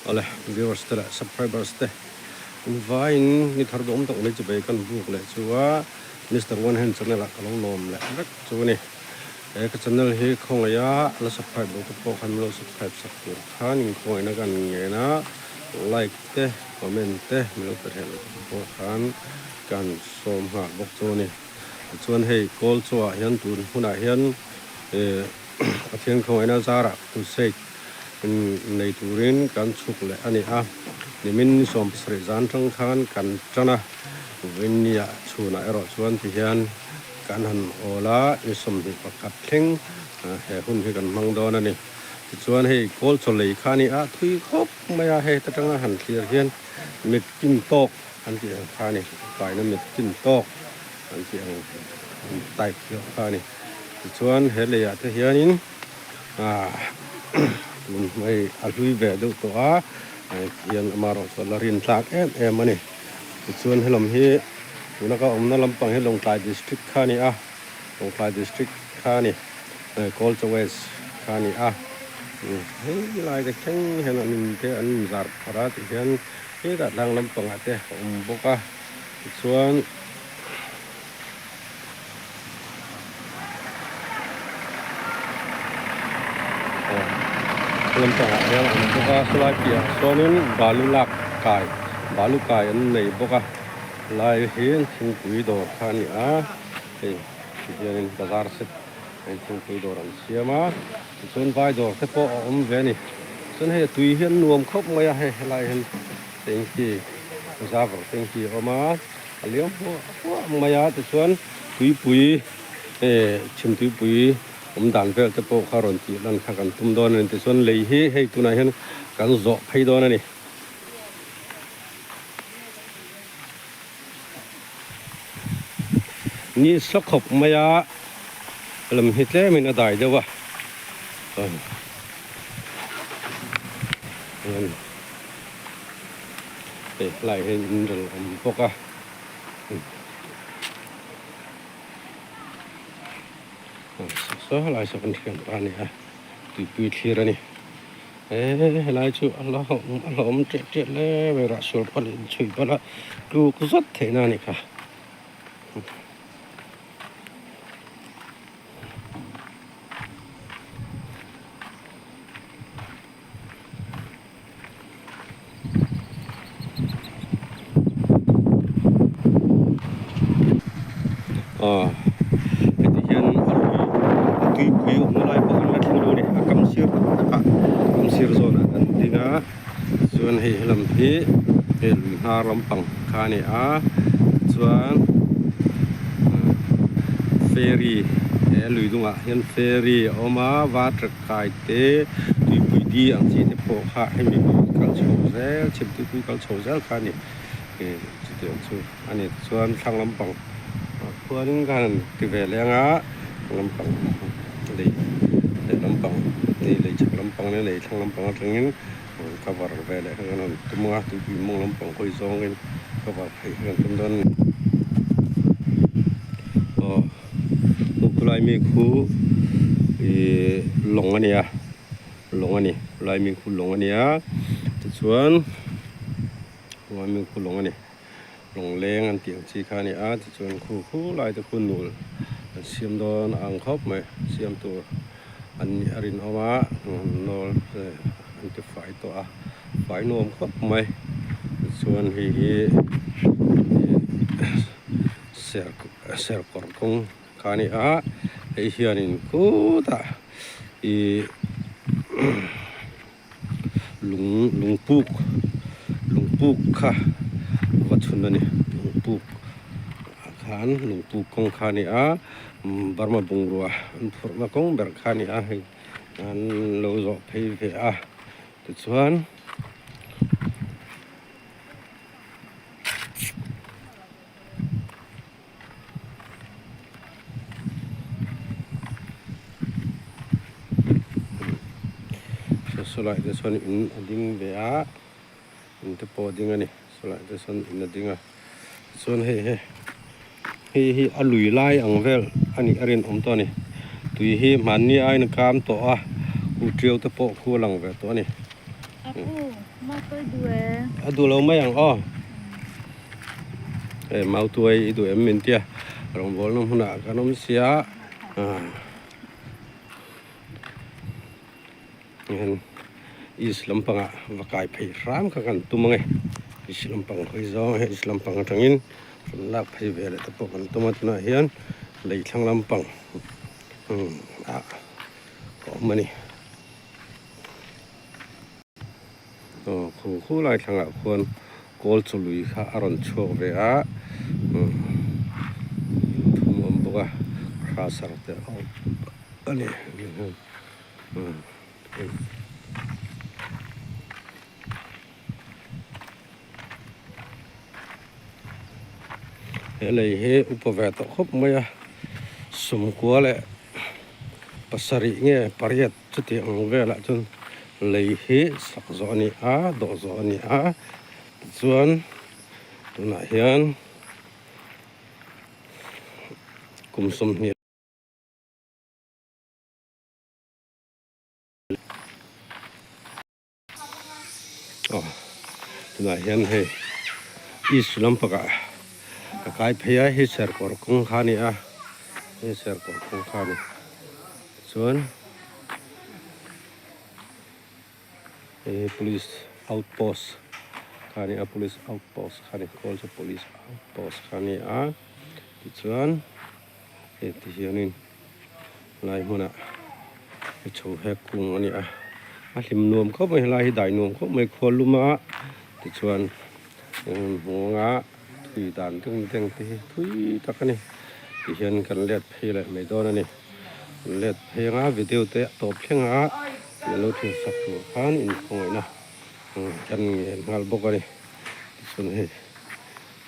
Awle, viewers te leh subscribers te in vaiin ni thar duhawm tak mai chubei kan buk leh chu a Mister One Hand channel ah ka lo lawm leh vek chu a ni. He ka channel hi khawngaih a la subscribe lo te pawh khan min lo subscribe sak tur khan in khawngaihna kan ngen a, like te comment te min lo pe hreh lo te pawh khan kan sawm nghal bawk chu a ni. Tichuan hei kawl chawah hian tun hunah hian eh Pathian khawngaihna zarah crusade nei turin kan chhuk leh a ni a, nimin ni 70 zan tang khan kan tan a, vawinia chhunah erawh chuan tihian kan han awl a, ni 21 thleng he hun hi kan hmang dawn a ni. Tichuan hei kawl chaw lei kha a ni a, thui khawp mai a, hei ta tanga han thlir hian mit kin tawk an tih ang kha a ni, faina mit kin tawk an tih ang type deuh kha a ni. Tichuan he leiah te hianin ah tun hmai a hlui ve deuh tawh a hian amaherawh chu a la rin tlak em em a ni. Tichuan helam hi tuna ka awmna lampang hi Lawngtlai district kha a ni a, Lawngtlai district kha a ni, Kawlchaw West kha a ni a. Hei lai te thleng hian an in te an inzar pharh a tihian hetah tlang lampangah te a awm bawk a tichuan. Lampangah hian a awm bawk a sawlai piahah sawnin balu lak kai balu kai an nei bawk a lai hi thingpui dawr kha a ni a hei tihianin bazar set a thingpui dawr an siam a tichuan vai dawr te pawh a awm ve a ni chuan hei a tui hi an nuam khawp mai a hei helai hian tanky reservoir tanky a awm a. A liam huah huah mai a, tichuan tuipui eh chhim tuipui awm dan vel te pawh kha rawn tih lan kha kan tum dawn a ni. Tichuan lei hi hei tunah hian kan zawh phei dawn a ni. Ni sa khawp mai a, lam hi tlemin a dai deuh a. Hei helai hian in rawn awm bawk a saw helai saw kan thiam ta a ni a tuipui thlir a ni he helai chu a la a la awm teh teh hle mai rah sual palh in chhui palh a tluk zat theihna a ni kha. Aw heti hian a lui a tuipui awmna lai pawh an la thleng lo a ni a kam sir tak tak ah kam sir zawn ah kan ding a chuan hei helam hi hei lui hnar lampang kha a ni a chuan ferry he lui dungah hian ferry a awm a water kai te tuipui di ang chi te pawh kha hemi kal chho zel chhim tuipui kal chho zel kha a ni ih chutiang chu a ni tichuan thlang lampang ah khuanin khan an ti ve leh ang a thlang lampang lei lei lampang lei lei chhak lampang leh lei thlang lampang atangin rawn cover ve leh kha kan rawn tum a tuipui mawng lampang hawi zawngin cover theih kan tum dawn a ni aw. Khulai mi khu ihh lawng a ni a lawng a ni khulai mi khu lawng a ni a tichuan khulai mi khu lawng a ni lawng leng an tih ang chi kha a ni a tichuan khu khulai te khu nul an siam dawn a ang khawp mai siam tur an nih a rinawm a nawl an ti fai tawh a fai nuam khawp mai tichuan hei hi ihh ser. Serkawr kawng kha a ni a hei hianin khutah ihh lung lungpuk lungpuk kha a va chhun a ni lungpuk ah khan lungpuk kawng kha a ni a Burma bungrua an phurhna kawng ber kha a ni a hei an lo zawh phei ve a tichuan. Sawlai te sawn in a ding ve a in te pawh a ding a ni sawlai te sawn in a ding a chuan hei hi hei hi a lui lai ang vel a nih a rinawm tawh a ni tui hi hmanni aiin a kam tawh a u tiau te pawh khu a lang ve tawh a ni. Apu, mau tuai duh e. A duh lo mai ang aw. Hei mau tuai i duh em min tia rawngbawlna hmunah kan awm sia. Hian east lampangah va kai phei hram kha kan tum ange east lampang hawi zawng hi east lampang atangin rawn lak phei ve leh te pawh kan tum a tunah hian lei thlang lampang ah a awm a ni aw khu khu lai thlangah khuan kawl chaw lui kha a rawn chhuak ve a thum a awm bawk a hrasar te a awm a ni. He lei hi upa ve tawh khawp mai a sawmkua leh pasarih nge pariat chuti ang velah chuan lei hi sak zawh a ni a dawh zawh a ni a tichuan tunah hian kum sawmhnih. Aw tunah hian hei east lampangah ka kai phei a hei serkawr kawng kha a ni a hei serkawr kawng kha a ni chuan hei hi police outpost kha a ni a police outpost kha a ni kawl chu police outpost kha a ni a tichuan hei ti hianin. Lai hmunah i chho hek kung a ni a, a hlim nuam khawp mai helai hi dai nuam khawp mai khual lum a tichuan hmuanga thui dan deng deng te hi thui tak a ni tihian kan let phei leh mai dawn a ni kan let phei anga video te a tawp thleng a min lo thlir sak tur khan inkhawngaihna kan ngen nghal bawk a ni tichuan hei.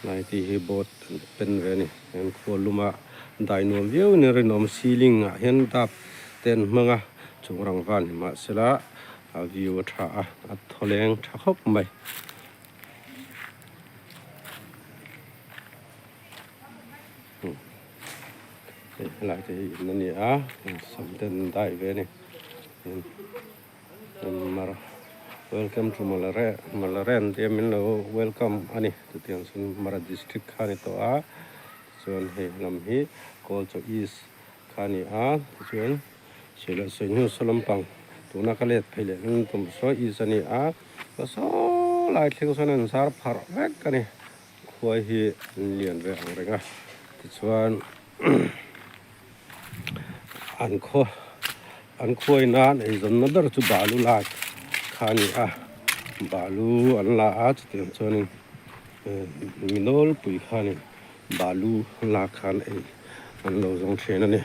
Lai tih hi boat an pen ve a ni. Hian khual luma dai nuam viau in rinawm ceiling ah hian dap te an hmang a chung rang van hi mahsela a view a tha a a thawleng tha khawp mai. Hei helai te hi in a ni a sam te an dai ve a ni. Welcome to Malare Malaren tia min lo welcome a ni chutiang chuan Mara district kha a ni tawh a tichuan hei lam hi Kawlchaw East kha a ni a tichuan sawi leh sawi hnu saw lampang tuna ka let phei leh hlun tum saw East a ni a saw lai thleng sawn an zar pharh vek a ni khuai hi an lian ve ang reng a tichuan. An khaw an khuai nan eizawnna ber chu balu lak kha a ni a balu an la a chutiang chuanin mi nawlpui khanin balu lak khan ei an lo zawng thin a ni.